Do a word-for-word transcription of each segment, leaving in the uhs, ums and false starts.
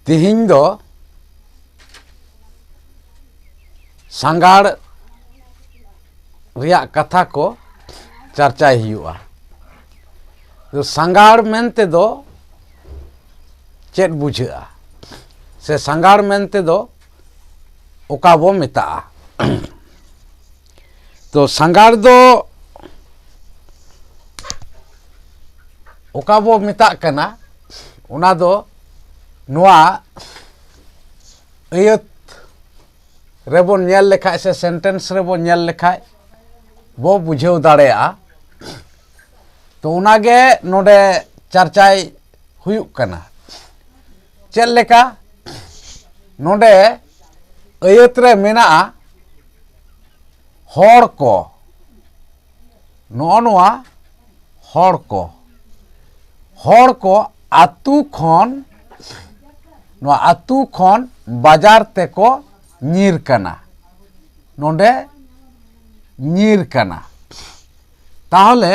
ᱛᱮᱦᱮᱧ ᱫᱚ ᱥᱟᱸᱜᱟᱲ ᱨᱮᱭᱟᱜ ᱠᱟᱛᱷᱟ ᱠᱚ ᱪᱟᱨᱪᱟᱭ ᱦᱩᱭᱩᱜᱼᱟ᱾ ᱛᱚ, ᱥᱟᱸᱜᱟᱲ ᱢᱮᱱᱛᱮ ᱫᱚ ᱪᱮᱫ ᱵᱩᱡᱷᱟᱹᱜᱼᱟ? ᱥᱮ ᱥᱟᱸᱜᱟᱲ ᱢᱮᱱᱛᱮ ᱫᱚ ᱚᱠᱟ ᱵᱚ ᱢᱮᱛᱟᱜᱼᱟ? ᱛᱚ, ᱥᱟᱸᱜᱟᱲ ᱫᱚ ᱚᱠᱟ ᱵᱚ ᱢᱮᱛᱟᱜ ᱠᱟᱱᱟ, ᱚᱱᱟ ᱫᱚ ᱱᱚᱣᱟ ᱟᱹᱭᱟᱹᱛ ᱨᱮᱵᱚᱱ ᱧᱮᱞ ᱞᱮᱠᱷᱟᱡ ᱥᱮ sentence ᱨᱮᱵᱚᱱ ᱧᱮᱞ ᱞᱮᱠᱷᱟᱡ ᱵᱚ ᱵᱩᱡᱷᱟᱹᱣ ᱫᱟᱲᱮᱭᱟᱜᱼᱟ᱾ ᱛᱚ, ᱚᱱᱟᱜᱮ ᱱᱚᱰᱮ ᱪᱟᱨᱪᱟᱭ ᱦᱩᱭᱩᱜ ᱠᱟᱱᱟ᱾ ᱪᱮᱫ ᱞᱮᱠᱟ? ᱱᱚᱰᱮ ᱟᱹᱭᱟᱹᱛ ᱨᱮ ᱢᱮᱱᱟᱜᱼᱟ ᱦᱚᱲ ᱠᱚ, ᱱᱚᱜᱼᱚ ᱱᱚᱣᱟ ᱦᱚᱲ ᱠᱚ, ᱦᱚᱲ ᱠᱚ ᱟᱛᱳ ᱠᱷᱚᱱ, ᱱᱚᱣᱟ ᱟᱛᱳ ᱠᱷᱚᱱ ᱵᱟᱡᱟᱨ ᱛᱮᱠᱚ ᱧᱤᱨ ᱠᱟᱱᱟ᱾ ᱱᱚᱰᱮ ᱧᱤᱨ ᱠᱟᱱᱟ᱾ ᱛᱟᱦᱚᱞᱮ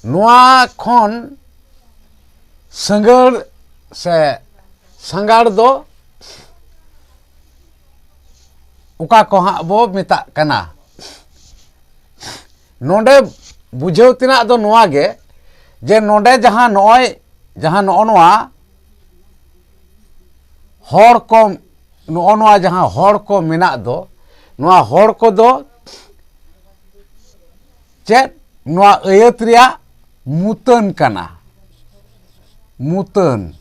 ᱱᱚᱣᱟ ᱠᱷᱚᱱ ᱥᱟᱸᱜᱟᱲ ᱥᱮ ᱥᱟᱸᱜᱟᱲ ᱫᱚ ᱚᱠᱟ ᱠᱚ ᱦᱟᱸᱜ ᱵᱚ ᱢᱮᱛᱟᱜ ᱠᱟᱱᱟ? ᱱᱚᱰᱮ ᱵᱩᱡᱷᱟᱹᱣ ᱛᱮᱱᱟᱜ ᱫᱚ ᱱᱚᱣᱟ ᱜᱮ, ᱡᱮ ᱱᱚᱰᱮ ᱡᱟᱦᱟᱸ ᱱᱚᱜᱼᱚᱭ, ᱡᱟᱦᱟᱸ ᱱᱚᱜᱼᱚ ᱱᱚᱣᱟ ᱦᱚᱲ ᱠᱚ, ᱱᱚᱜᱼᱚ ᱱᱚᱣᱟ ᱡᱟᱦᱟᱸ ᱦᱚᱲ ᱠᱚ ᱢᱮᱱᱟᱜ ᱫᱚ, ᱱᱚᱣᱟ ᱦᱚᱲ ᱠᱚᱫᱚ ᱪᱮᱫ? ᱱᱚᱣᱟ ᱟᱹᱭᱟᱹᱛ ᱨᱮᱭᱟᱜ ᱢᱩᱛᱟᱹᱱ ᱠᱟᱱᱟ᱾ ᱢᱩᱛᱟᱹᱱ᱾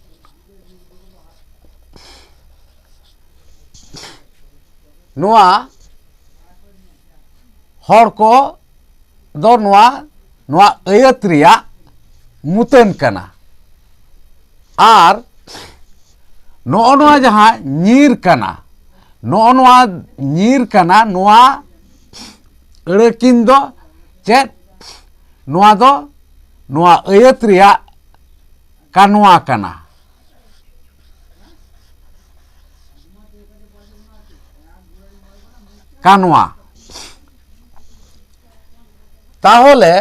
ᱱᱚᱣᱟ ᱦᱚᱲ ᱠᱚ ᱫᱚ ᱱᱚᱣᱟ, ᱱᱚᱣᱟ ᱟᱹᱭᱟᱹᱛ ᱨᱮᱭᱟᱜ ᱢᱩᱛᱟᱹᱱ ᱠᱟᱱᱟ᱾ ᱟᱨ ᱱᱚᱜᱼᱚ ᱱᱚᱣᱟ ᱡᱟᱦᱟᱸ ᱧᱤᱨ ᱠᱟᱱᱟ, ᱱᱚᱜᱼᱚ ᱱᱚᱣᱟ ᱧᱤᱨ ᱠᱟᱱᱟ, ᱱᱚᱣᱟ ᱟᱹᱲᱟᱹᱠᱤᱱ ᱫᱚ ᱪᱮᱫ? ᱱᱚᱣᱟ ᱫᱚ ᱱᱚᱣᱟ ᱟᱹᱭᱟᱹᱛ ᱨᱮᱭᱟᱜ ᱠᱟᱱᱣᱟ ᱠᱟᱱᱟ᱾ ᱠᱟᱱᱣᱟ᱾ ᱛᱟᱦᱚᱞᱮ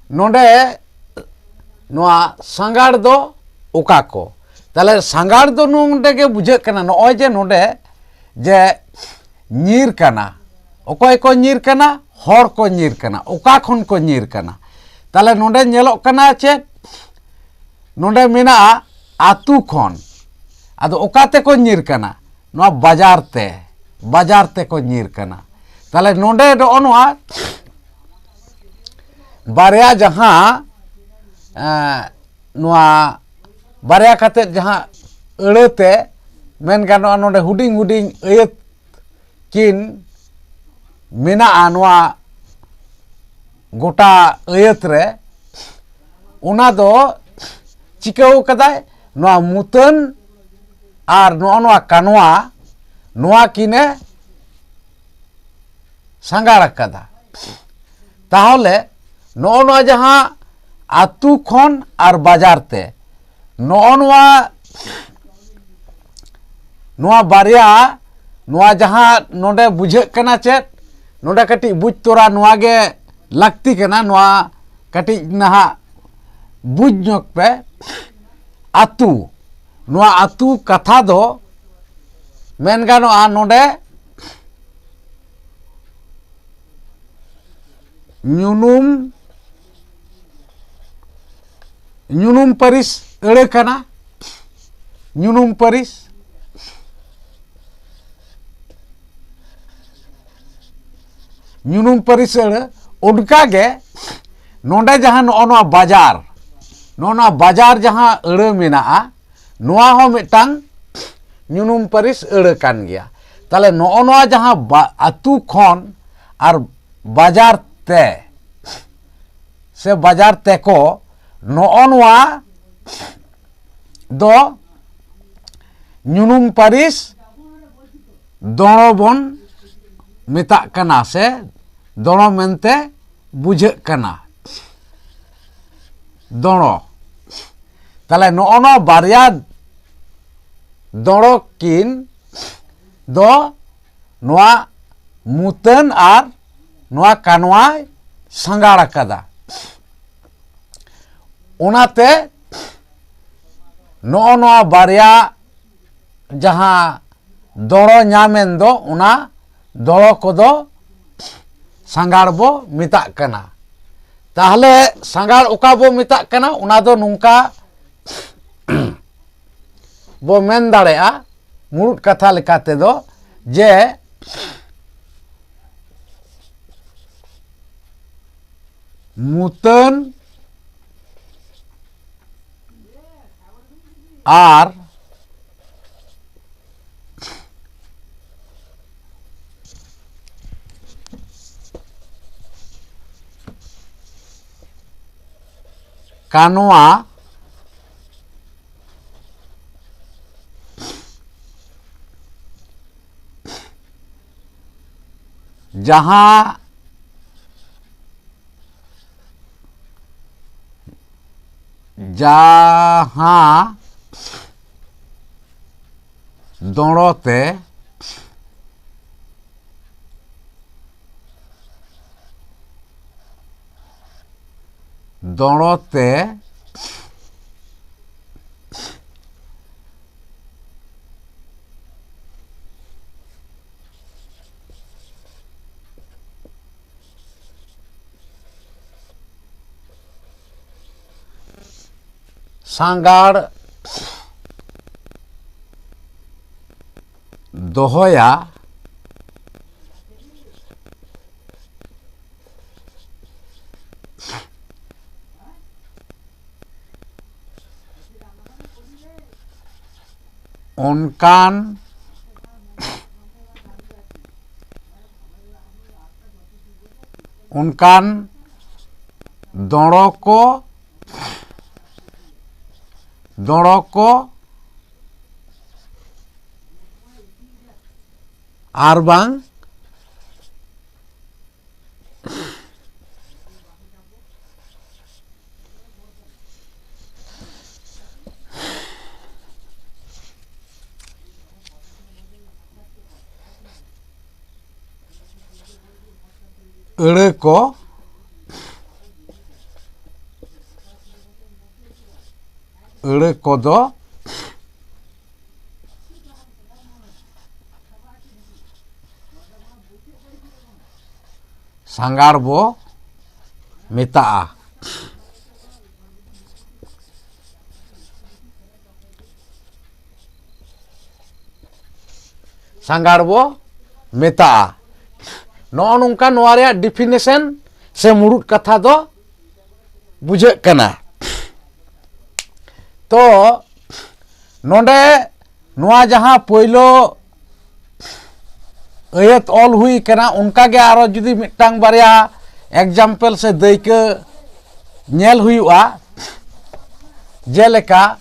ᱱᱚᱰᱮ ᱱᱚᱣᱟ ᱥᱟᱸᱜᱟᱲ ᱫᱚ ᱚᱠᱟ ᱠᱚ᱾ ᱛᱟᱦᱚᱞᱮ ᱥᱟᱸᱜᱟᱲ ᱫᱚ ᱱᱚᱰᱮ ᱜᱮ ᱵᱩᱡᱷᱟᱹᱜ ᱠᱟᱱᱟ, ᱱᱚᱜᱼᱚᱭ ᱡᱮ ᱱᱚᱰᱮ ᱡᱮ ᱧᱤᱨ ᱠᱟᱱᱟ, ᱚᱠᱚᱭ ᱠᱚ ᱧᱤᱨ ᱠᱟᱱᱟ? ᱦᱚᱲ ᱠᱚ ᱧᱤᱨ ᱠᱟᱱᱟ᱾ ᱚᱠᱟ ᱠᱷᱚᱱ ᱠᱚ ᱧᱤᱨ ᱠᱟᱱᱟ? ᱛᱟᱦᱚᱞᱮ ᱱᱚᱰᱮ ᱧᱮᱞᱚᱜ ᱠᱟᱱᱟ ᱪᱮᱫ? ᱱᱚᱰᱮ ᱢᱮᱱᱟᱜᱼᱟ ᱟᱹᱛᱩ ᱠᱷᱚᱱ᱾ ᱟᱫᱚ ᱚᱠᱟ ᱛᱮᱠᱚ ᱧᱤᱨ ᱠᱟᱱᱟ? ᱱᱚᱣᱟ ᱵᱟᱡᱟᱨ ᱛᱮ, ᱵᱟᱡᱟᱨ ᱛᱮᱠᱚ ᱧᱤᱨ ᱠᱟᱱᱟ᱾ ᱛᱟᱦᱚᱞᱮ ᱱᱚᱰᱮ ᱱᱚᱜᱼᱚ ᱱᱚᱣᱟ ᱵᱟᱨᱭᱟ ᱡᱟᱦᱟᱸ, ᱮᱸ, ᱱᱚᱣᱟ ᱵᱟᱨᱭᱟ ᱠᱟᱛᱮᱫ ᱡᱟᱦᱟᱸ ᱟᱹᱲᱟᱹ ᱛᱮ ᱢᱮᱱ ᱜᱟᱱᱚᱜᱼᱟ, ᱱᱚᱰᱮ ᱦᱩᱰᱤᱧ ᱦᱩᱰᱤᱧ ᱟᱹᱭᱟᱹᱛ ᱠᱤᱱ ᱢᱮᱱᱟᱜᱼᱟ ᱱᱚᱣᱟ ᱜᱚᱴᱟ ᱟᱹᱭᱟᱹᱛ ᱨᱮ, ᱚᱱᱟ ᱫᱚ ᱪᱤᱠᱟᱹᱣ ᱠᱟᱫᱟᱭ? ᱱᱚᱣᱟ ᱢᱩᱛᱟᱹᱱ ᱟᱨ ᱱᱚᱜᱼᱚ ᱱᱚᱣᱟ ᱠᱟᱱᱣᱟ, ᱱᱚᱣᱟ ᱠᱤᱱᱮ ᱥᱟᱸᱜᱟᱲ ᱟᱠᱟᱫᱟ᱾ ᱛᱟᱦᱚᱞᱮ ᱱᱚᱜᱼᱚ ᱱᱚᱣᱟ ᱡᱟᱦᱟᱸ ᱟᱹᱛᱩ ᱠᱷᱚᱱ ᱟᱨ ᱵᱟᱡᱟᱨ ᱛᱮ, ᱱᱚᱜᱼᱚ ᱱᱚᱣᱟ, ᱱᱚᱣᱟ ᱵᱟᱨᱭᱟ, ᱱᱚᱣᱟ ᱡᱟᱦᱟᱸ ᱱᱚᱰᱮ ᱵᱩᱡᱷᱟᱹᱜ ᱠᱟᱱᱟ ᱪᱮᱫ, ᱱᱚᱰᱮ ᱠᱟᱹᱴᱤᱡ ᱵᱩᱡᱽ ᱛᱚᱨᱟ ᱱᱚᱣᱟ ᱜᱮ ᱞᱟᱹᱠᱛᱤ ᱠᱟᱱᱟ, ᱱᱚᱣᱟ ᱠᱟᱹᱴᱤᱡ ᱱᱟᱦᱟᱜ ᱵᱩᱡᱽ ᱧᱚᱜ ᱯᱮ᱾ ᱟᱹᱛᱩ, ᱱᱚᱣᱟ ᱟᱹᱛᱩ ᱠᱟᱛᱷᱟ ᱫᱚ ᱢᱮᱱ ᱜᱟᱱᱚᱜᱼᱟ ᱱᱚᱰᱮ ᱧᱩᱱᱩᱢ, ᱧᱩᱱᱩᱢ ᱯᱟᱹᱨᱤᱥ ᱟᱹᱲᱟᱹ ᱠᱟᱱᱟ᱾ ᱧᱩᱱᱩᱢ ᱯᱟᱹᱨᱤᱥ, ᱧᱩᱱᱩᱢ ᱯᱟᱹᱨᱤᱥ ᱟᱹᱲᱟᱹ᱾ ᱚᱱᱠᱟ ᱜᱮ ᱱᱚᱰᱮ ᱡᱟᱦᱟᱸ ᱱᱚᱜᱼᱚ ᱱᱚᱣᱟ ᱵᱟᱡᱟᱨ, ᱱᱚᱜᱼᱚ ᱱᱚᱣᱟ ᱵᱟᱡᱟᱨ ᱡᱟᱦᱟᱸ ᱟᱹᱲᱟᱹ ᱢᱮᱱᱟᱜᱼᱟ, ᱱᱚᱣᱟ ᱦᱚᱸ ᱢᱤᱫᱴᱟᱝ ᱧᱩᱱᱩᱢ ᱯᱟᱹᱨᱤᱥ ᱟᱹᱲᱟᱹ ᱠᱟᱱ ᱜᱮᱭᱟ᱾ ᱛᱟᱦᱚᱞᱮ ᱱᱚᱜᱼᱚ ᱱᱚᱣᱟ ᱡᱟᱦᱟᱸ ᱵᱟ-, ᱟᱹᱛᱩ ᱠᱷᱚᱱ ᱟᱨ ᱵᱟᱡᱟᱨ ᱛᱮ ᱥᱮ ᱵᱟᱡᱟᱨ ᱛᱮᱠᱚ, ᱱᱚᱜᱼᱚ ᱱᱚᱣᱟ ᱫᱚ ᱧᱩᱱᱩᱢ ᱯᱟᱹᱨᱤᱥ ᱫᱚᱲᱚ ᱵᱚᱱ ᱢᱮᱛᱟᱜ ᱠᱟᱱᱟ ᱥᱮ ᱫᱚᱲᱚ ᱢᱮᱱᱛᱮ ᱵᱩᱡᱷᱟᱹᱜ ᱠᱟᱱᱟ᱾ ᱫᱚᱲᱚ᱾ ᱛᱟᱦᱚᱞᱮ ᱱᱚᱜᱼᱚ ᱱᱚᱣᱟ ᱵᱟᱨᱭᱟ ᱫᱚᱲᱚ ᱠᱤᱱ ᱫᱚ ᱱᱚᱣᱟ ᱢᱩᱛᱟᱹᱱ ᱟᱨ ᱱᱚᱣᱟ ᱠᱟᱱᱣᱟᱭ ᱥᱟᱸᱜᱟᱲ ᱟᱠᱟᱫᱟ᱾ ᱚᱱᱟᱛᱮ ᱱᱚᱜᱼᱚ ᱱᱚᱣᱟ ᱵᱟᱨᱭᱟ ᱡᱟᱦᱟᱸ ᱫᱚᱲᱚ ᱧᱟᱢᱮᱱ ᱫᱚ, ᱚᱱᱟ ᱫᱚᱲᱚ ᱠᱚᱫᱚ ᱥᱟᱸᱜᱟᱲ ᱵᱚ ᱢᱮᱛᱟᱜ ᱠᱟᱱᱟ᱾ ᱛᱟᱦᱞᱮ ᱥᱟᱸᱜᱟᱲ ᱚᱠᱟ ᱵᱚ ᱢᱮᱛᱟᱜ ᱠᱟᱱᱟ, ᱚᱱᱟ ᱫᱚ ᱱᱚᱝᱠᱟ ᱵᱚ ᱢᱮᱱ ᱫᱟᱲᱮᱭᱟᱜᱼᱟ, ᱢᱩᱲᱩᱫ ᱠᱟᱛᱷᱟ ᱞᱮᱠᱟ ᱛᱮᱫᱚ, ᱡᱮ ᱢᱩᱛᱟᱹᱱ ᱟᱨ ᱠᱟᱱᱣᱟ ᱡᱟᱦᱟᱸ, ᱡᱟᱦᱟᱸ ᱫᱚᱲᱚ ᱛᱮ, ᱫᱚᱲᱚ ᱛᱮ ᱥᱟᱸᱜᱟᱲ ᱫᱚᱦᱚᱭᱟ, ᱚᱱᱠᱟᱱ, ᱚᱱᱠᱟᱱ ᱫᱚᱲᱚ ᱠᱚ, ᱫᱚᱲᱚ ᱠᱚ ᱟᱨ ᱵᱟᱝ ᱟᱹᱲᱟᱹ ᱠᱚ ᱟᱹᱲᱟᱹ ᱠᱚᱫᱚ ᱥᱟᱸᱜᱟᱲ ᱵᱚ ᱢᱮᱛᱟᱜᱼᱟ᱾ ᱥᱟᱸᱜᱟᱲ ᱵᱚ ᱢᱮᱛᱟᱜᱼᱟ᱾ ᱱᱚᱜᱼᱚ ᱱᱚᱝᱠᱟ ᱱᱚᱣᱟ ᱨᱮᱭᱟᱜ definition ᱥᱮ ᱢᱩᱲᱩᱫ ᱠᱟᱛᱷᱟ ᱫᱚ ᱵᱩᱡᱷᱟᱹᱜ ᱠᱟᱱᱟ᱾ ᱛᱚ ᱱᱚᱰᱮ ᱱᱚᱣᱟ ᱡᱟᱦᱟᱸ ᱯᱳᱭᱞᱳ ᱟᱹᱭᱟᱹᱛ ᱚᱞ ᱦᱩᱭ ᱠᱟᱱᱟ, ᱚᱱᱠᱟ ᱜᱮ ᱟᱨᱚ ᱡᱩᱫᱤ ᱢᱤᱫᱴᱟᱝ ᱵᱟᱨᱭᱟ example ᱥᱮ ᱫᱟᱹᱭᱠᱟᱹ ᱧᱮᱞ ᱦᱩᱭᱩᱜᱼᱟ, ᱡᱮᱞᱮᱠᱟ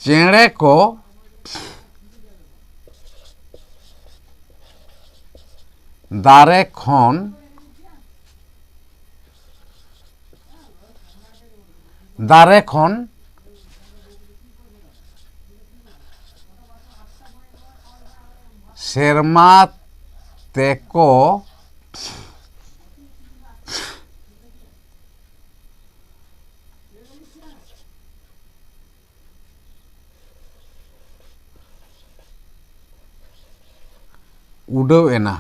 ᱪᱮᱬᱮ ᱠᱚ ᱫᱟᱨᱮ ᱠᱷᱚᱱ, ᱫᱟᱨᱮ ᱠᱷᱚᱱ ᱥᱮᱨᱢᱟ ᱛᱮᱠᱚ ᱩᱰᱟᱹᱣ ᱮᱱᱟ᱾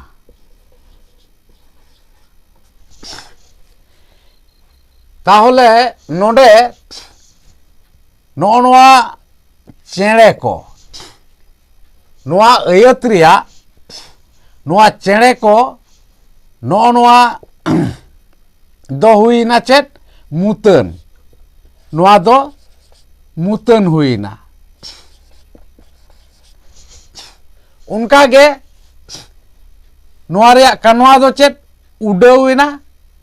ᱛᱟᱦᱚᱞᱮ ᱱᱚᱰᱮ ᱱᱚᱜᱼᱚ ᱱᱚᱣᱟ ᱪᱮᱬᱮ ᱠᱚ, ᱱᱚᱣᱟ ᱟᱹᱭᱟᱹᱛ ᱨᱮᱭᱟᱜ ᱱᱚᱣᱟ ᱪᱮᱬᱮ ᱠᱚ, ᱱᱚᱜᱼᱚ ᱱᱚᱣᱟ ᱫᱚ ᱦᱩᱭᱱᱟ ᱪᱮᱫ? ᱢᱩᱛᱟᱹᱱ᱾ ᱱᱚᱣᱟ ᱫᱚ ᱢᱩᱛᱟᱹᱱ ᱦᱩᱭᱱᱟ᱾ ᱚᱱᱠᱟᱜᱮ ᱱᱚᱣᱟ ᱨᱮᱭᱟᱜ ᱠᱟᱱᱣᱟ ᱫᱚ ᱪᱮᱫ? ᱩᱰᱟᱹᱣ ᱮᱱᱟ᱾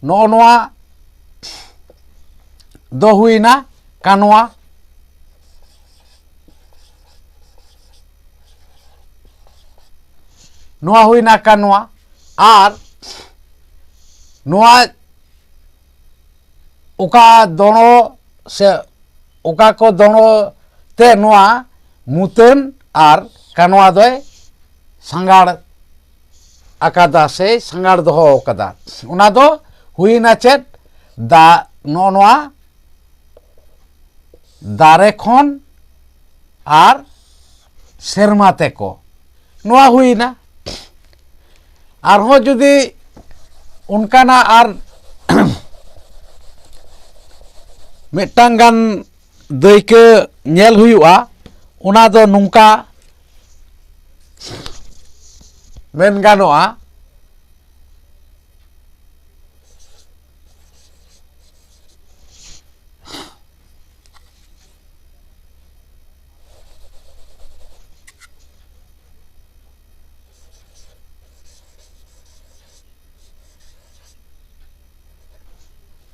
ᱱᱚᱜᱼᱚ ᱱᱚᱣᱟ ᱫᱚ ᱦᱩᱭᱱᱟ ᱠᱟᱱᱣᱟ᱾ ᱱᱚᱣᱟ ᱦᱩᱭᱱᱟ ᱠᱟᱱᱣᱟ᱾ ᱟᱨ ᱱᱚᱣᱟ ᱚᱠᱟ ᱫᱚᱲᱚ ᱥᱮ ᱚᱠᱟ ᱠᱚ ᱫᱚᱲᱚ ᱛᱮ ᱱᱚᱣᱟ ᱢᱩᱛᱟᱹᱱ ᱟᱨ ᱠᱟᱱᱣᱟ ᱫᱚᱭ ᱥᱟᱸᱜᱟᱲ ᱟᱠᱟᱫᱟ ᱥᱮ ᱥᱟᱸᱜᱟᱲ ᱫᱚᱦᱚ ᱟᱠᱟᱫᱟ, ᱚᱱᱟ ᱫᱚ ᱦᱩᱭᱱᱟ ᱪᱮᱫ? ᱫᱟ-, ᱱᱚᱜᱼᱚ ᱱᱚᱣᱟ ᱫᱟᱨᱮ ᱠᱷᱚᱱ ᱟᱨ ᱥᱮᱨᱢᱟ ᱛᱮᱠᱚ, ᱱᱚᱣᱟ ᱦᱩᱭᱱᱟ᱾ ᱟᱨᱦᱚᱸ ᱡᱩᱫᱤ ᱚᱱᱠᱟᱱᱟᱜ ᱟᱨ ᱢᱤᱫᱴᱟᱝ ᱜᱟᱱ ᱫᱟᱹᱭᱠᱟᱹ ᱧᱮᱞ ᱦᱩᱭᱩᱜᱼᱟ, ᱚᱱᱟ ᱫᱚ ᱱᱚᱝᱠᱟ ᱢᱮᱱ ᱜᱟᱱᱚᱜᱼᱟ,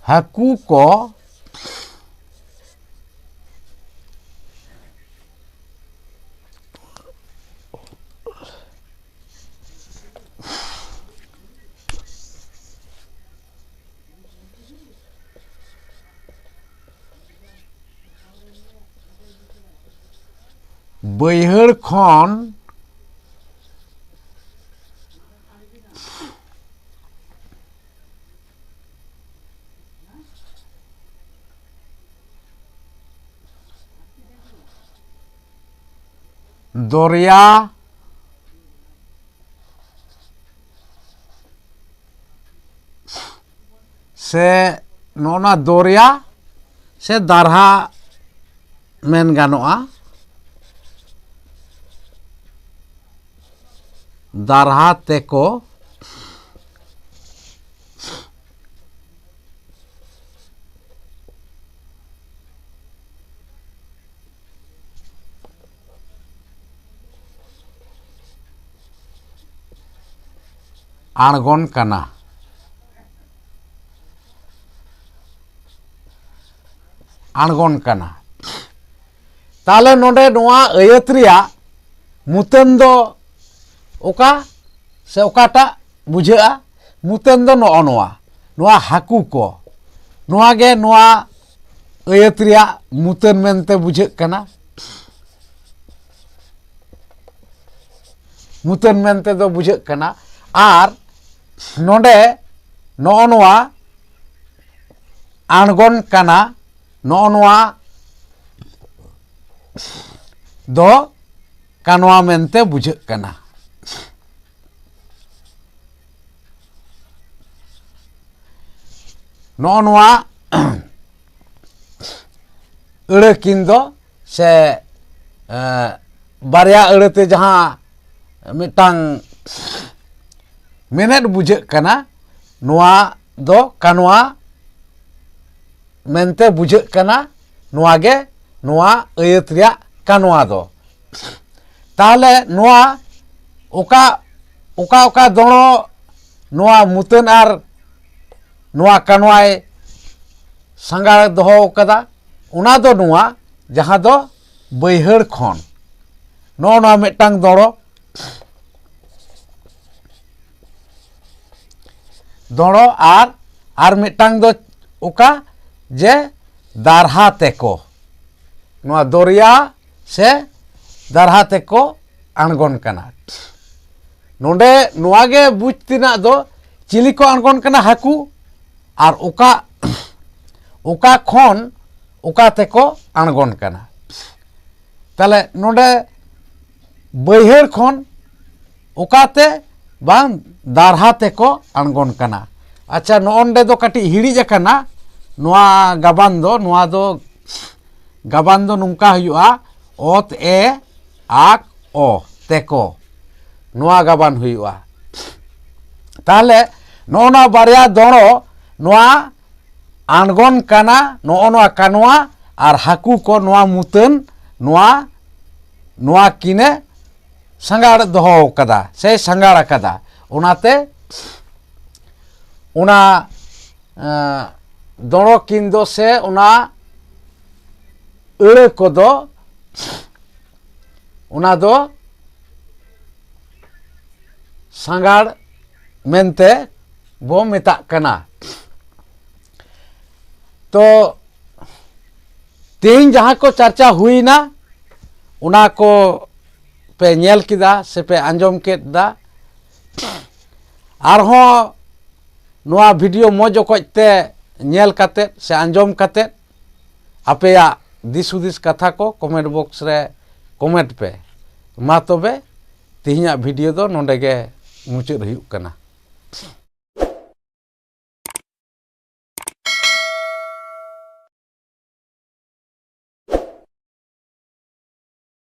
ᱦᱟᱹᱠᱩ ᱠᱚ ᱵᱟᱹᱭᱦᱟᱹᱲ ᱠᱷᱚᱱ ᱫᱚᱨᱭᱟ ᱥᱮ ᱱᱚᱜᱼᱚ ᱱᱟ ᱫᱚᱨᱭᱟ ᱥᱮ ᱫᱟᱨᱦᱟ ᱢᱮᱱ ᱜᱟᱱᱚᱜᱼᱟ, ᱫᱟᱨᱦᱟ ᱛᱮᱠᱚ ᱟᱬᱜᱚᱱ ᱠᱟᱱᱟ, ᱟᱬᱜᱚᱱ ᱠᱟᱱᱟ᱾ ᱛᱟᱦᱞᱮ ᱱᱚᱰᱮ ᱱᱚᱣᱟ ᱟᱹᱭᱟᱹᱛ ᱨᱮᱭᱟᱜ ᱢᱩᱛᱟᱹᱱ ᱫᱚ ᱚᱠᱟ ᱥᱮ ᱚᱠᱟᱴᱟᱜ ᱵᱩᱡᱷᱟᱹᱜᱼᱟ? ᱢᱩᱛᱟᱹᱱ ᱫᱚ ᱱᱚᱜᱼᱚ ᱱᱚᱣᱟ, ᱱᱚᱣᱟ ᱦᱟᱹᱠᱩ ᱠᱚ, ᱱᱚᱣᱟ ᱜᱮ ᱱᱚᱣᱟ ᱟᱹᱭᱟᱹᱛ ᱨᱮᱭᱟᱜ ᱢᱩᱛᱟᱹᱱ ᱢᱮᱱᱛᱮ ᱵᱩᱡᱷᱟᱹᱜ ᱠᱟᱱᱟ᱾ ᱢᱩᱛᱟᱹᱱ ᱢᱮᱱᱛᱮ ᱫᱚ ᱵᱩᱡᱷᱟᱹᱜ ᱠᱟᱱᱟ᱾ ᱟᱨ ᱱᱚᱰᱮ ᱱᱚᱜᱼᱚ ᱱᱚᱣᱟ ᱟᱬᱜᱚᱱ ᱠᱟᱱᱟ, ᱱᱚᱜᱼᱚ ᱱᱚᱣᱟ ᱫᱚ ᱠᱟᱱᱣᱟ ᱢᱮᱱᱛᱮ ᱵᱩᱡᱷᱟᱹᱜ ᱠᱟᱱᱟ᱾ ᱱᱚᱜᱼᱚ ᱱᱚᱣᱟ ᱟᱹᱲᱟᱹ ᱠᱤᱱ ᱫᱚ ᱥᱮ, ᱮ, ᱵᱟᱨᱭᱟ ᱟᱹᱲᱟᱹᱛᱮ ᱡᱟᱦᱟᱸ ᱢᱤᱫᱴᱟᱝ ᱢᱮᱱᱮᱫ ᱵᱩᱡᱷᱟᱹᱜ ᱠᱟᱱᱟ, ᱱᱚᱣᱟ ᱫᱚ ᱠᱟᱱᱣᱟ ᱢᱮᱱᱛᱮ ᱵᱩᱡᱷᱟᱹᱜ ᱠᱟᱱᱟ᱾ ᱱᱚᱣᱟ ᱜᱮ ᱱᱚᱣᱟ ᱟᱹᱭᱟᱹᱛ ᱨᱮᱭᱟᱜ ᱠᱟᱱᱣᱟ ᱫᱚ᱾ ᱛᱟᱦᱚᱞᱮ ᱱᱚᱣᱟ ᱚᱠᱟ, ᱚᱠᱟ ᱚᱠᱟ ᱫᱚᱲᱚ ᱱᱚᱣᱟ ᱢᱩᱛᱟᱹᱱ ᱟᱨ ᱱᱚᱣᱟ ᱠᱟᱱᱣᱟᱭ ᱥᱟᱸᱜᱟᱲ ᱫᱚᱦᱚ ᱠᱟᱫᱟ, ᱚᱱᱟ ᱫᱚ ᱱᱚᱣᱟ ᱡᱟᱦᱟᱸ ᱫᱚ ᱵᱟᱹᱭᱦᱟᱹᱲ ᱠᱷᱚᱱ ᱱᱚᱜᱼᱚ ᱱᱚᱣᱟ ᱢᱤᱫᱴᱟᱝ ᱫᱚᱲᱚ, ᱫᱚᱲᱚ ᱟᱨ, ᱟᱨ ᱢᱤᱫᱴᱟᱝ ᱫᱚ ᱚᱠᱟ ᱡᱮ ᱫᱟᱨᱦᱟ ᱛᱮᱠᱚ, ᱱᱚᱣᱟ ᱫᱚᱨᱭᱟ ᱥᱮ ᱫᱟᱨᱦᱟ ᱛᱮᱠᱚ ᱟᱬᱜᱚᱱ ᱠᱟᱱᱟ᱾ ᱱᱚᱰᱮ ᱱᱚᱣᱟ ᱜᱮ ᱵᱩᱡᱽ ᱛᱮᱱᱟᱜ ᱫᱚ ᱪᱤᱞᱤ ᱠᱚ ᱟᱬᱜᱚᱱ ᱠᱟᱱᱟ? ᱦᱟᱹᱠᱩ᱾ ᱟᱨ ᱚᱠᱟ, ᱚᱠᱟ ᱠᱷᱚᱱ ᱚᱠᱟ ᱛᱮᱠᱚ ᱟᱬᱜᱚᱱ ᱠᱟᱱᱟ? ᱛᱟᱦᱞᱮ ᱱᱚᱰᱮ ᱵᱟᱹᱭᱦᱟᱹᱲ ᱠᱷᱚᱱ ᱚᱠᱟᱛᱮ ᱵᱟᱝ ᱫᱟᱨᱦᱟ ᱛᱮᱠᱚ ᱟᱬᱜᱚᱱ ᱠᱟᱱᱟ᱾ ᱟᱪᱪᱷᱟ, ᱱᱚᱜᱼᱚ ᱱᱚᱰᱮ ᱫᱚ ᱠᱟᱹᱴᱤᱡ ᱦᱤᱲᱤᱡ ᱟᱠᱟᱱᱟ ᱱᱚᱣᱟ ᱜᱟᱵᱟᱱ ᱫᱚ᱾ ᱱᱚᱣᱟ ᱫᱚ ᱜᱟᱵᱟᱱ ᱫᱚ ᱱᱚᱝᱠᱟ ᱦᱩᱭᱩᱜᱼᱟ, ᱚᱛ ᱮ ᱟᱠ ᱚ ᱛᱮᱠᱚ, ᱱᱚᱣᱟ ᱜᱟᱵᱟᱱ ᱦᱩᱭᱩᱜᱼᱟ᱾ ᱛᱟᱦᱞᱮ ᱱᱚᱜᱼᱚ ᱱᱚᱣᱟ ᱵᱟᱨᱭᱟ ᱫᱚᱲᱚ ᱱᱚᱣᱟ ᱟᱬᱜᱚᱱ ᱠᱟᱱᱟ, ᱱᱚᱜᱼᱚ ᱱᱚᱣᱟ ᱠᱟᱱᱣᱟ ᱟᱨ ᱦᱟᱹᱠᱩ ᱠᱚ ᱱᱚᱣᱟ ᱢᱩᱛᱟᱹᱱ ᱱᱚᱣᱟ, ᱱᱚᱣᱟ ᱠᱤᱱᱮ ᱥᱟᱸᱜᱟᱲ ᱫᱚᱦᱚ ᱠᱟᱫᱟ ᱥᱮ ᱥᱟᱸᱜᱟᱲ ᱟᱠᱟᱫᱟ᱾ ᱚᱱᱟᱛᱮ ᱚᱱᱟ, ᱮᱸ, ᱫᱚᱲᱚ ᱠᱤᱱ ᱫᱚ ᱥᱮ ᱚᱱᱟ ᱟᱹᱲᱟᱹ ᱠᱚᱫᱚ ᱚᱱᱟ ᱫᱚ ᱥᱟᱸᱜᱟᱲ ᱢᱮᱱᱛᱮ ᱵᱚ ᱢᱮᱛᱟᱜ ᱠᱟᱱᱟ᱾ ᱛᱚ ᱛᱮᱦᱮᱧ ᱡᱟᱦᱟᱸ ᱠᱚ ᱪᱟᱨᱪᱟ ᱦᱩᱭᱱᱟ, ᱚᱱᱟ ᱠᱚ ᱯᱮ ᱧᱮᱞ ᱠᱮᱫᱟ ᱥᱮ ᱯᱮ ᱟᱸᱡᱚᱢ ᱠᱮᱫ ᱫᱟ᱾ ᱟᱨᱦᱚᱸ ᱱᱚᱣᱟ ᱵᱷᱤᱰᱤᱭᱳ ᱢᱚᱡᱽ ᱚᱠᱚᱡ ᱛᱮ ᱧᱮᱞ ᱠᱟᱛᱮᱫ ᱥᱮ ᱟᱸᱡᱚᱢ ᱠᱟᱛᱮᱫ ᱟᱯᱮᱭᱟᱜ ᱫᱤᱥ ᱦᱩᱫᱤᱥ ᱠᱟᱛᱷᱟ ᱠᱚ ᱠᱚᱢᱮᱱᱴ ᱵᱚᱠᱥ ᱨᱮ ᱠᱚᱢᱮᱱᱴ ᱯᱮ᱾ ᱢᱟ ᱛᱚᱵᱮ, ᱛᱮᱦᱮᱧᱟᱜ ᱵᱷᱤᱰᱤᱭᱳ ᱫᱚ ᱱᱚᱰᱮ ᱜᱮ ᱢᱩᱪᱟᱹᱫ ᱦᱩᱭᱩᱜ ᱠᱟᱱᱟ᱾